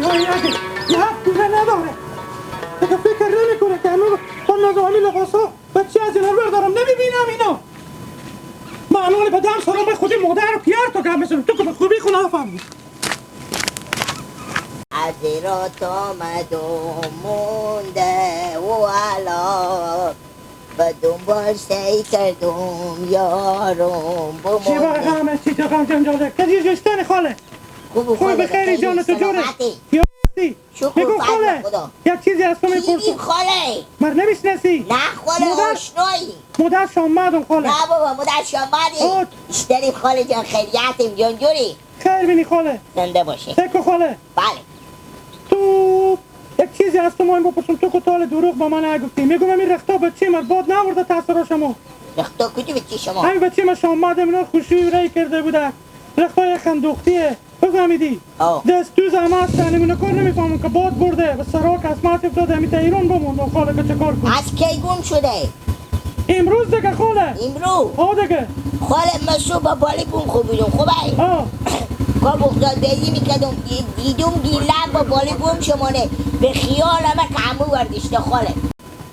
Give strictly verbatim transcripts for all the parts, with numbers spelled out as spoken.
وای، اگه یه حرف گوشه نداره. اگه فکر نمی‌کنه که همه با نظامی لباسا بچه از اینا رو بردارم، نمی‌بینم اینا. من الان به دم سرم به خودی مادر و پیار تو گم بزنم، تو که به خوبی خونه فهمی. از ایرات آمد و مونده و حالا به دنبال سی کردم یارم چی بمونه. بگم، چی تو غم جنجاله؟ کجی جشتن خاله؟ خوب خوب خاله، بخیری، بخیری، جان تو جوره؟ سلامتی. یا شکر میگم فضل خاله، خدا. یک چیزی از تو چی می‌پرسم. خاله؟ مر نمی‌شناسی؟ نه خاله، مادر، آشنایی. مادر شامدم خاله. نه بابا، مادر شامدی. آه. اشتری خاله جان، خیریتیم جان جوری. خیر بینی خاله. زنده باشه. سکو خاله. بله. تو یک چیزی از تو مهم بپرسم، تو که تا حال دروغ با من نگفتی. می‌گم همین رختا بچه مر باد نورده تا سرا شما. رختا کدوم بچه شما؟ همین بچه مر شامدم اینا خوشی رای کرده بوده. رختا یک خندوختیه. بفهمیدی؟ آه. دست دوز هم هست، یعنی من کار نمی‌فهمم که باد برده و سرا قسمت افتاده، همی تا ایران بمون، خاله که چه کار کنم؟ از کی گم شده؟ امروز دیگه خاله. امرو؟ آه دیگه. خاله، من صبح با بالی بوم خو بودم، خوبه؟ آه. کا بغداد بازی می‌کردم، دی-، دیدم گیلک با بالی بوم شمانه. به خیال همه که همو وردشته خاله.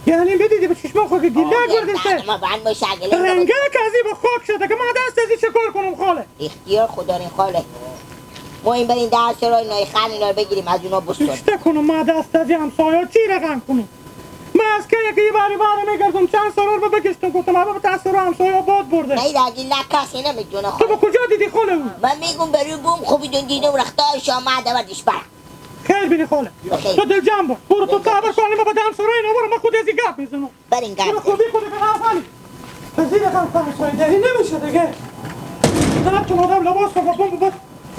یعنی بدیدی به چشمان خو که گیلک آه، وردشته؟ بله، ما بند باشه، اگه رنگه که ازی با خاک شده که ما دست ازی چه کار کنم خاله؟ اختیار خو دارین خاله. ما این برین ده سرای نایخان اینا رو بگیریم، از اونا بستون. اشته کنم ما دست از این همسایا چی رقم کنم؟ من از که یکی باری باری می‌گردم، چند سرور به بگشتم، گفتم، آبا به ته سرور همسایا باد برده. نه، در گیلک کسی نمی‌دونه تو خاله. به کجا دیدی خاله او؟ من می‌گم به روی بوم، خب بدون دیدم رختار شامده و دیشبر. خیر بینی خاله. بخیر. تو دل جمع باش. برو تو صبر کن، ما به دم سرای اینا برو، من خود ازی گپ می‌زنم. برین گپ برو بزن. خودی خود که نفهمی. پذیر خان خان سوی دری نمیشه دیگه. طرف تو مادم لباس رو بکن ببر.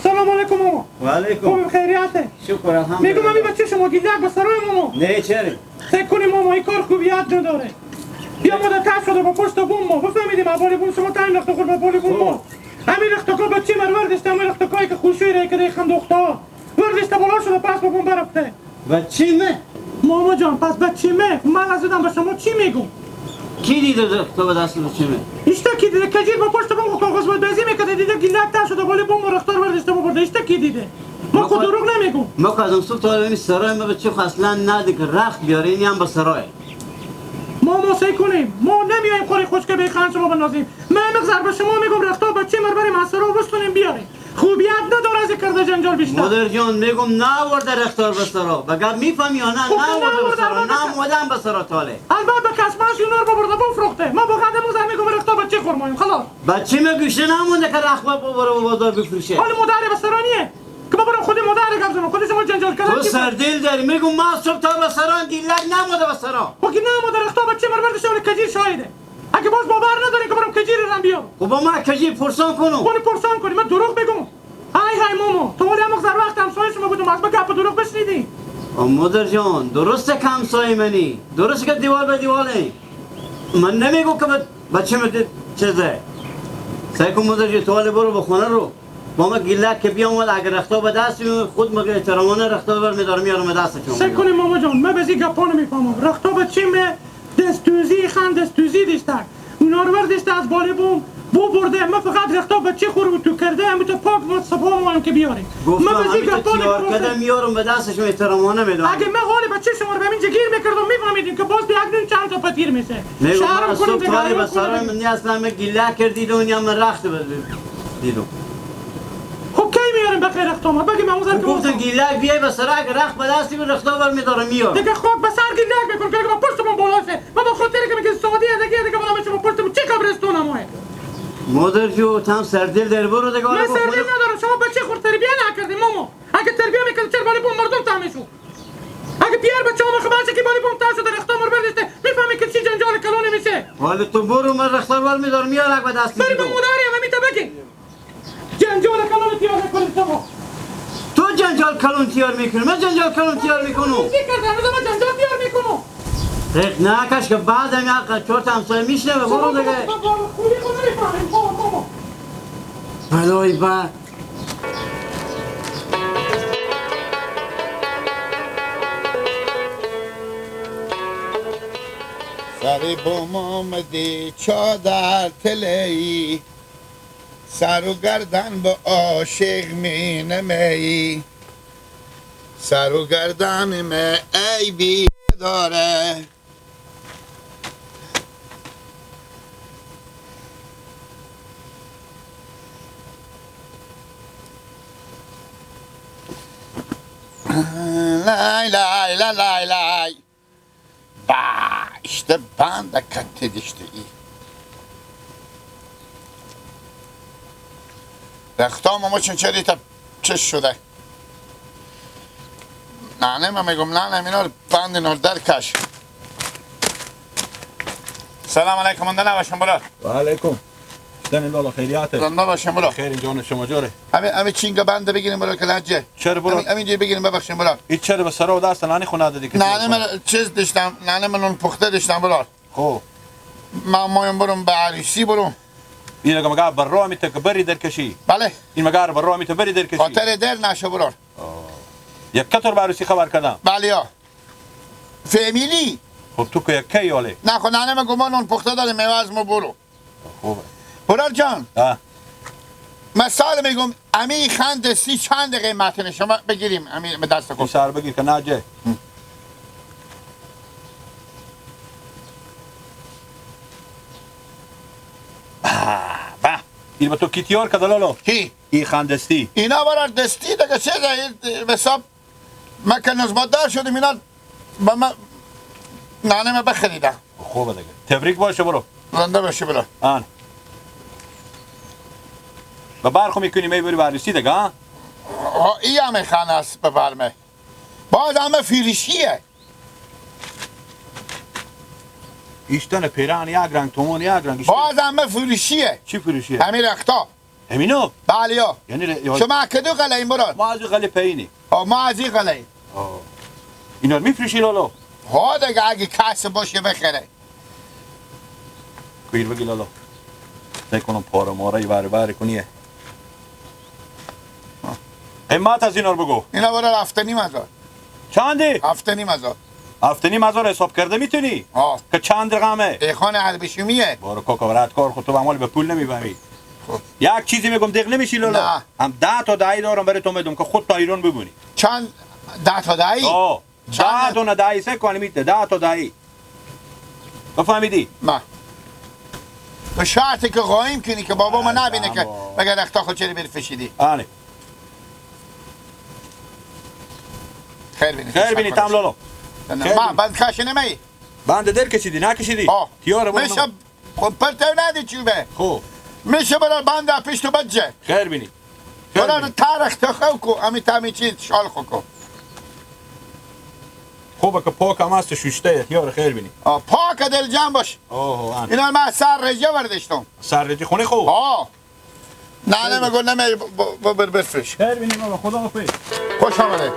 سلام علیکم ماما. و علیکم. خوبی خیریته؟ شکر الحمدلله. می‌گم همین بچه شما گیلک به سرای ماما. نه چرا؟ فکر کنی ماما این کار خوبیت نداره. بیا ما در ترس شده با پشت بوم ما. بفهمیدیم اول بوم شما تعیین رفته خود با پول بوم ما. خب. همین رختکا بچه مرور داشته، همین رختکایی که خوشوی ره کده خندوخته. وردش تا بالا شده، پس بابام برفته. بچه مه؟ ماما جان، پس بچه مه؟ خب من از آدم به شما چی می‌گم؟ کی دیده در تو به دست بچه مه؟ اشته کی دیده؟ کجیر با پشت بوم کاغذ بود بازی می‌کرده، دیده گیلک تر شده، بالی بوم و رختار وردش تا برده. اشته کی دیده؟ ما ما خود که دروغ نمی‌گم. ما که از اون صبح تا حالا این سرای ما بچه خو اصلاً نده که رخت بیاره، اینی هم به سرای. ما موسیقی کنیم، ما نمیایم خوری خشکه به خان شما بنازیم. من مقدار به شما می‌گم، رختا بچه مر بریم از سرا بستونیم بیاریم. خوبیت نداره از این کرده جنجال بیشتر. مادر جان، می‌گم ناورده رختار به سرا. به گپ می‌فهمی یا نه؟ خب، ناورده به ناورده سرا. البته. نمودم به سرا تاله. البته به کسماس یونار ببرده بفروخته. ما با قدم او زن می‌گم رختا بچه خورماییم. خلاص. بچه ما گوشه نمونده که رخت ببره و بازار بفروشه. حال مادر به سرا نیه. که ببرم خود مادر گپ زنم. خود شما جنجال کردن تو چی؟ سردل داری. می‌گم ما صبح تا به سرا گیلک نموده به سرا. خب که نموده، رختا بچه مر بردش، ولی کجیر شاهده. اگه باز باور ندارین که برم کجیر رم بیام. خب با ما کجیر پرسان کنم. ولی پرسان کنی، من دروغ بگم؟ های های ماما، تو ولی همون زر وقت همسایه شما بودم، از ما گپ دروغ بشنیدی. آ مادر جان، درسته که همسایه منی، درسته که دیوال به دیواله. من نمی‌گم که بچه من چیزه. سعی کن مادر جان، تو ولی برو به خونه رو. با ما گیلک که بیامد، اگه رختا به دست می‌آمد، خود مگه احترامانه رختا رو برمی‌دارم، میارم دست شما. سعی کنیم ماما جان، من به ازی گپا نمی‌فهمم. رختا بچه مه دستوزی، خان دستوزی دیشتن. اونا رو ورداشته از بالی بوم، بو برده. من فقط رختا بچه خور و تو کرده، همه تو پاک و صفا مو هم که بیاری. گفتم من به ازی همین که گپا تیار نمی‌فهمم. کده میارم به دست شما، احترامانه می‌دارم. اگه من حال بچه شما رو به همین جا گیر می‌کردم، می‌فهمیدین که باز به یک دون چند تا پتیر می‌شه. می‌گم شهرم من کنیم صبح دیگه، تالی به کنیم سرای دیگه. من نی اصلاً من گیلک کردید و نی هم من رخت به دیدم. خب کی میاریم بخیر رخت آمد؟ بگی من اون زن که گفتم گیلک بیای به سرک رخت به دستی به رختا بر می‌دارم میارم. دیگه خاک به سر گیلک بکن که دیگه با پشت من بالا شه. من با خاطر که میگه سعودی دیگه، دیگه بالا میشه با پشت من چه قبرستون هم آیه؟ مادر جو، تو هم سردل در برو دیگه، حالا من با سردل خونه ندارم. شما بچه خور تربیه نکردیم ماما. اگه تربیه می‌کردیم چرا بالی بوم مردم تمیشون؟ اگه پیار بچه هم خبر که بالی بوم تر شده رختا مر برداشته، می‌فهمی که چی جنجال کلونه می‌شه. حالا تو برو، من رختا بر می‌دارم میارم به دستی بری به دیگه. مادری هم می‌ته بگی. جنجال کلان تیار می‌کنی تو. تو جنجال کلان تیار می‌کنی، من جنجال کلان تیار می‌کنم. چی کرده؟ هنوز من جنجال تیار می‌کنم. ریق نکش که بعد هم یک چهار تا همسایه می‌شنوه، برو دیگه. بابا، بابا، خوبی خود نمی‌فهمی. بابا، بابا. بلای به. سر بوم آمدی چادر تله‌ای، سر و گردن به عاشق می‌نمایی. سر و گردن مه عیبی نداره. لای، لای، لای، لای، لای. با، ایشته بند کته دیشته ای. رختام ما چون چری تا چش شده. ننه، من می‌گم ننه، اینا رو بند، اینا رو درکش. سلام علیکم، انده نباشم برار. و علیکم. شتن لالا، خیریاته؟ زنده باشم برار. خیر، جان شما جوره؟ همین، همین چینگه بنده بگیریم برار که لجه. چرا برار؟ همین، همین جوری بگیریم ببخشیم برار. این چرا به سرا و دست نانی خو ندادی که ننه، من چیز داشتم، ننه من اون پخته داشتم برار. خب. من مایم برم به عروسی برم. این اگه مگه بر راه میته که بری درکشی؟ بله. این مگه بر راه میته بری درکشی؟ خاطر در نشه برار. آه. یک کتر به عروسی خبر کردم. بله یا. فامیلی. خب تو که یک کی یاله؟ نه خب ننه من گمان اون پخته داره میوه از ما برو. خوبه. برار جان. آه. مثال می‌گم، امی خند سی چند قیمتینه شما بگیریم، امی به دست این خود. سر بگیر که نجه. آه، به. این به تو کی تیار کده لالا؟ کی؟ ای خندستی. اینا برار دستی دیگه چه ده؟ این حساب من که نزمت‌دار شدم، اینا به من ننه من بخریده. خوبه دیگه. تبریک باشه برو. زنده باشی برار. آن. به بر خو می‌کنی می‌بری به عروسی دیگه، ها؟ ها، ای همه خانه است به بر من. باز همه فروشیه. ایشتن پیران یک رنگ، تومون یک رنگ. ایشتن. باز همه فروشیه. چی فروشیه؟ همین رختا. همینو؟ بله یا. یعنی ر-، یا شما کدو غله این برار؟ ما از غله پایینی. آه، ما از این غله. آه. اینا رو می‌فروشی لالا؟ ها دیگه، اگه کس باشه بخره. کویر بگی لالا. فکر کنم پاره ماره ای بر بر کنیه. قیمت از اینا رو بگو. اینا برار هفت و نیم هزار. چندی؟ هفت و نیم هزار. هفت و نیم هزار حساب کرده می‌تونی؟ آه. که چند رقمه؟ ای خانه هر بشومیه. بارو کاکا، برات کار خود تو به عمل به پول نمی‌فهمی. خب. یک چیزی می‌گم، دق نمی‌شی لالا؟ نه. هم ده تا دهی دارم برای تو می‌دم که خود تا ایران ببونی. چند؟ ده تا دهی؟ آه. چند؟ ده دونه دهی سه کنی می‌ده، ده تا دهی. بفهمیدی؟ نه. به شرطی که قایم کنی که بابا من بله، نبینه که بابا. مگر اختا خود چری بری فشیدی. آره. خیر بینی، خیر بینی، تشکر. تام لالا. نه، خیر ما بینی. بند کش نمی. بند در کشیدی، نکشیدی؟ آه. تیاره بانو. می‌شه، خب، پرتو ندی چوبه. خب. می‌شه برار بند پیش تو بجه. خیر بینی. خیر برار بینی. ترخ تو خو کو، امی تامی چی شال خو کو. خوبه که پاک هم هست، شوشته، تیار خیر بینی. آه، پاک دل جمع باش. آه، آه، آن. اینا من سر رجه برداشتم. سر رجه خونه خو؟ آه. نه، نه، مگو نمی ب-، ب-، ب-، بر-، بفروش. خیر بینی بابا، خدا حافظ. خوش آمده.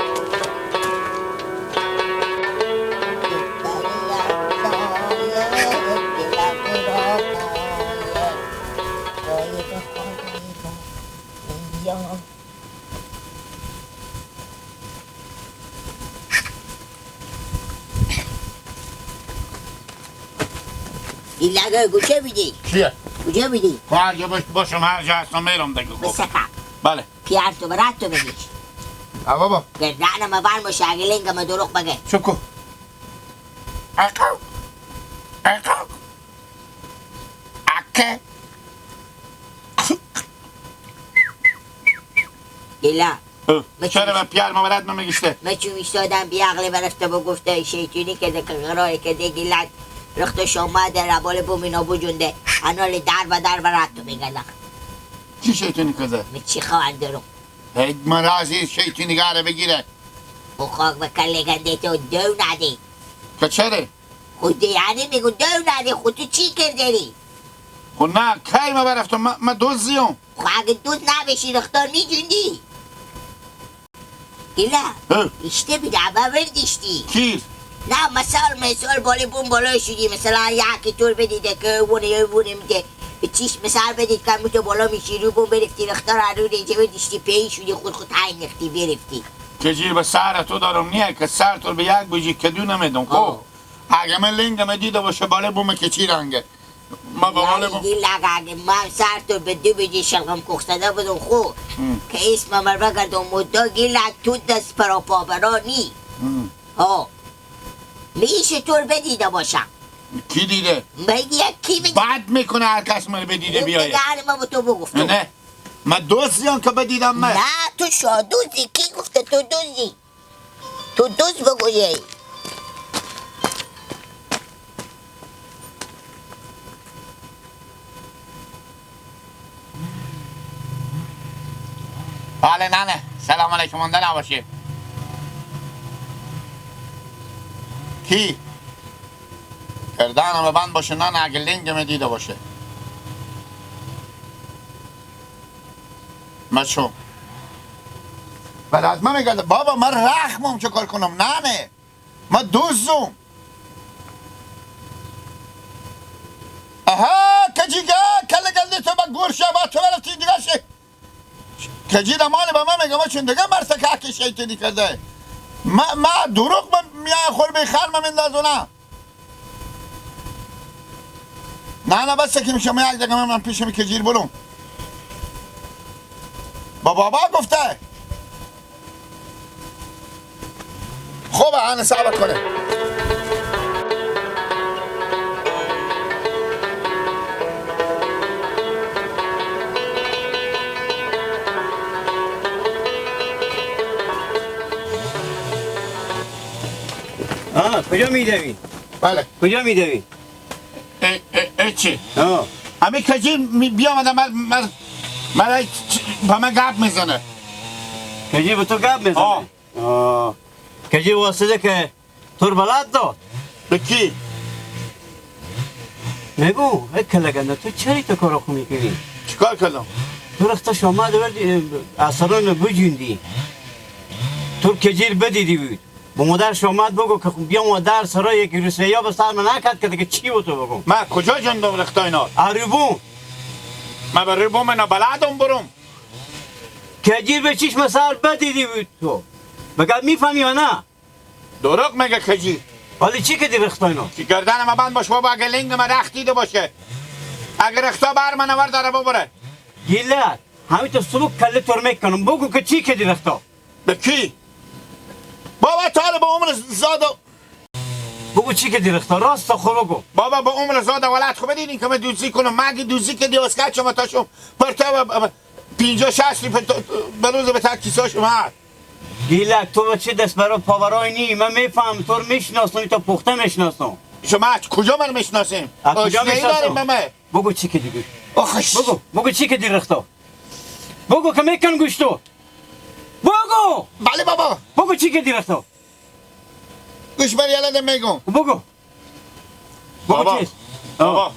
این لگه گوشه بیدی. چیه؟ گوشه بیدی. خب هر جا باش-، باشم، هر جا هستم میرم دیگه. خب. بسکم. بله. پیار تو برات تو بگیش. آه بابا. گردن ما بر مشه، اگه لنگ ما دروغ بگه. چکو. اقو. اقو. اکه. گیلا. اه. من چرا چون به پیار مبارد من میگشته؟ من چون ایستادم بی عقلی برفته بگفته شیطونی که ده که غرای که ده گیلک رخت شما ده ربال بومینا بجونده انال در و در برد تو میگردم. چی شیطونی کده؟ من چی خواهد دارم؟ هی من رازی شیطونی گاره بگیره. او خاک به کله گنده تو دو نده. که چره؟ خود یعنی میگو دو ندی، خود تو چی کردنی؟ خو نه، کی ما برفتم؟ ما، ما دزدیم. خو اگه دزد نبشی رختار می‌جوندی. گیلا، ها. اشته بیده، اما وردیشتی. کیر؟ نه، مثال، مثال، بالی بوم بالا شدی، مثلا، یکی طور بدیده که اونه، اونه میده. به چیش مثال بدید که میتو بالا میشی، رو بوم برفتی، رختار رو ریجه بدیشتی، پیش شدی، خود خود های نختی برفتی. که جی به سر تو دارم نیه، که سر تو به یک بجی کدو نمیدم، خب؟ آه. اگه من لنگم دیده باشه، باله بومه که چی رنگه. ما به حال ما. گیلک، اگه ما سر تو به دو بجه شلغم کوختنه بدم خو، هم. که اسم مر بگردم و دو گیلک تو دست پرا پا برا نی. هم. ها. میشه تو رو بدیده باشم. کی دیده؟ میگه کی بدیده؟ بد می‌کنه هر کس من بدیده بیایه. دیگه ما به تو بگفتم. نه. من دزدیم که بدیدم من. نه، تو شادوزی. کی گفته تو دزدی؟ تو دزد بگویی. بله ننه، سلام علیکم، مونده نباشی. کی؟ گردنم بند باشه ننه، اگه لنگم دیده باشه. مچو. ولی از من میگه بابا، من رحمم، چه کار کنم؟ ننه، من دزدم. آها، کجی گه، کله گلدی تو با گور شبا تو برفتی دیگه شی. کجی دا مال به من میگه، من چون دیگه مرسه که حق شیطانی کرده. ما، ما دروغ به میان خور به خر من مندازونه. نه، نه، بس که شما یک دقیقه من، من پیش می کجیر برم. با بابا گفته. خوبه، انه صبر کنه. آه، کجا می‌دوی؟ بله. کجا می‌دوی؟ اه، اه، اه، چی؟ آه. همی کجی می-، بیامده مر-، مر-، مر-، چ-، با من گپ می‌زنه. کجی به تو گپ می‌زنه؟ آه. آه. کجی واسطه که تو رو بلد داد. به کی؟ میگو، ای کلگنده، تو چری تو کارا خو می‌کنی؟ چیکار کردم؟ تو رخت شامت وردی، اثران بجوندی. تو کجیر بدیدی بود. با مادر شامت بگو که خب بیا مادر سرا یک روسیا به سر من نکرد که دیگه چی با تو بگم؟ من کجا جندم رختا اینا؟ عربون. من به ربوم اینا بلدم برم. کجیر به چشم سر بدیدی بود تو. مگر می‌فهمی یا نه؟ دروغ میگه کجی. ولی چی که دی رختا اینا؟ که گردن ما بند باش بابا، اگه لنگ ما رخت دیده باشه. اگه رختا بر من ور داره ببره. گیلک، همین تو سبک کله ترمک کنم. بگو که چی که دی رختا؟ به کی؟ بابا، تا به عمر زاده. بگو چی که دی رختا؟ راست خو بگو. بابا، به عمر زاده ولد خو بدینی که من دوزی کنم. مگه دوزی که دی اسکت شما تا شما پرتا و، و، پنجاه شصت پرتا بروز به تک کیسا شما. گیلک، تو بچه دست برا پا برای نی. من می‌فهم، تو رو می‌شناسم، تو پخته می‌شناسم. شما از کجا من می‌شناسیم؟ از کجا آشنایی می‌شناسم؟ داریم به من. بگو چی که دیگه. آخش. بگو، بگو چی که دی رختا. بگو که می‌کن گوش تو. بگو. بله بابا. بگو چی که دی رختا. گوش بر یلا ده میگم. بگو. بابا، بابا. بابا.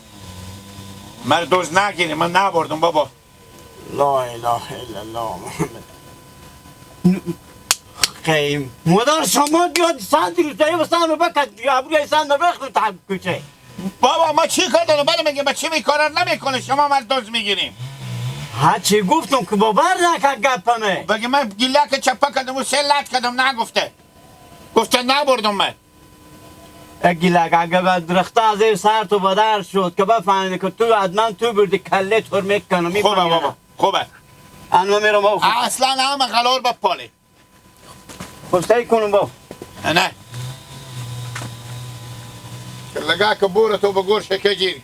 من دوز نگیری، من نبردم بابا. لا اله الا الله محمد. قیم. مادر شما بیاد سند روزایی و سند بکت، یا ابروی سند بخت تحب کشه. بابا، ما چی کار دارم؟ بله، میگه ما چی می‌کارن نمی‌کنه، شما من دوز می‌گیریم. ها، چی گفتم که باور نکن گپمه. بگه من گیلک چپه کردم و سه لط کردم، نگفته. گفته نبردم من. ای گیلک، اگه به درخته از این سر تو بدر شد که بفهمید که تو حتما تو بردی، کله تور می‌کنم، خوبه می‌فهمی یا بابا، نه؟ خوبه. انو می‌رم او. اصلاً همه غلار به پالی. خب، سعی کنم با. نه. لگه که بور تو به گور شکه جیری.